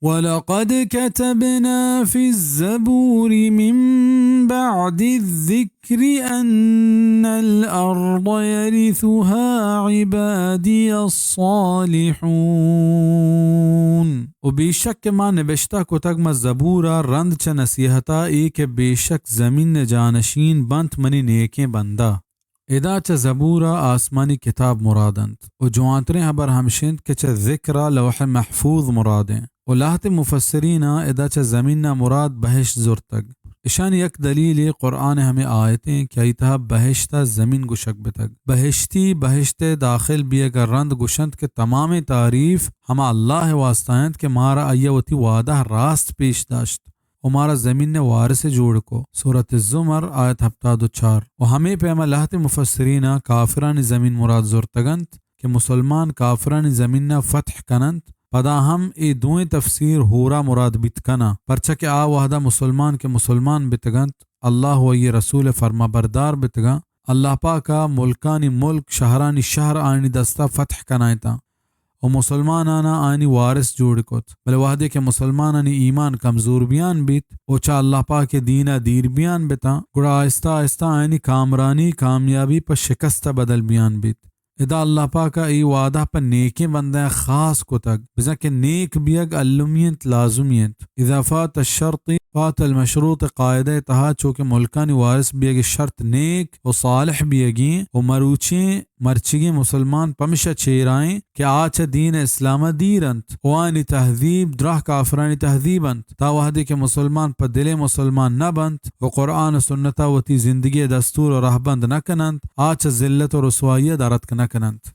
ولقد كتبنا في الزبور من بعد الذكر أن الأرض يرثها عبادي الصالحون۔ و بیشک کہ ما نبشتہ کتگ ما زبورا رند چہ نصیحتا، اے کہ بیشک زمین جانشین بنت منی نیکیں بندہ۔ ادا چہ زبورا آسمانی کتاب مراد انت و جوانتریں ہبر ہمش انت کہ چہ ذکرا لوح محفوظ مراد انت و لہتے مفسریناں ادا چہ زمینا مراد بہشت زرتگ۔ اشانی یک دلیلے قرآن ہمے آیتیں کہ آئی تہا بہشتا زمین گوشگ بتگ۔ بہشتی بہشت داخل بیگا رند گوشنت کہ تمامیں تعریف ہما اللہ واسطہ انت کہ مارا آئی وتی وعدہ راست پیش داشت و مارا زمین ء وارث جوڑ کو۔ سورۃ الزمر، آیت ہپتاد و چار۔ و ہمے پیما لہتے مفسریناں کافرانی زمین مراد زرتگ انت کہ مسلمان کافرانی زمین ء فتح کن انت۔ پدا ہم اے دوئیں تفسیر ہورا مراد بیت کناں، پرچا کہ آ وہدا مسلمان کہ مسلمان بتگ انت، اللہ و آئی رسول ء فرمانبردار بتگاں، اللہ پاک ء ملکانی ملک، شہرانی شہر آیانی دستا فتح کنائینتاں و مسلماناناں آیانی وارث جوڑ کت۔ بلے وہدے کہ مسلمانانی ایمان کمزور بیان بیت و چہ اللہ پاک ء دین ء دیر بیان بتاں، گڑا آہستہ آہستہ آیانی کامرانی کامیابی پہ شکست ء بدل بیان بیت۔ ادا اللہ پاک ء اے وعدہ پہ نیکیں بندیاں خاص کتگ، بزاں کہ نیک بیگ المی انت، لازمی انت۔ اذا فات الشرط فات المشروط قاعدہ ء تہا چو کہ ملکانی وارث بیگ ء شرط نیک و صالح بیگی و مروچیں مرچیگیں مسلمان پمشا چیرائیں کہ آ چہ دین اسلام ء دیر انت و آنی تہذیب دراہ کافرانی تہذیب انت۔ تا وہدے کہ مسلمان پہ دل ء مسلمان نہ بنت و قرآن و سنت ء وتی زندگی ء دستور و رہبند نہ کننت، آ چہ ذلت و رسوائی ء در اتک نہ کننت۔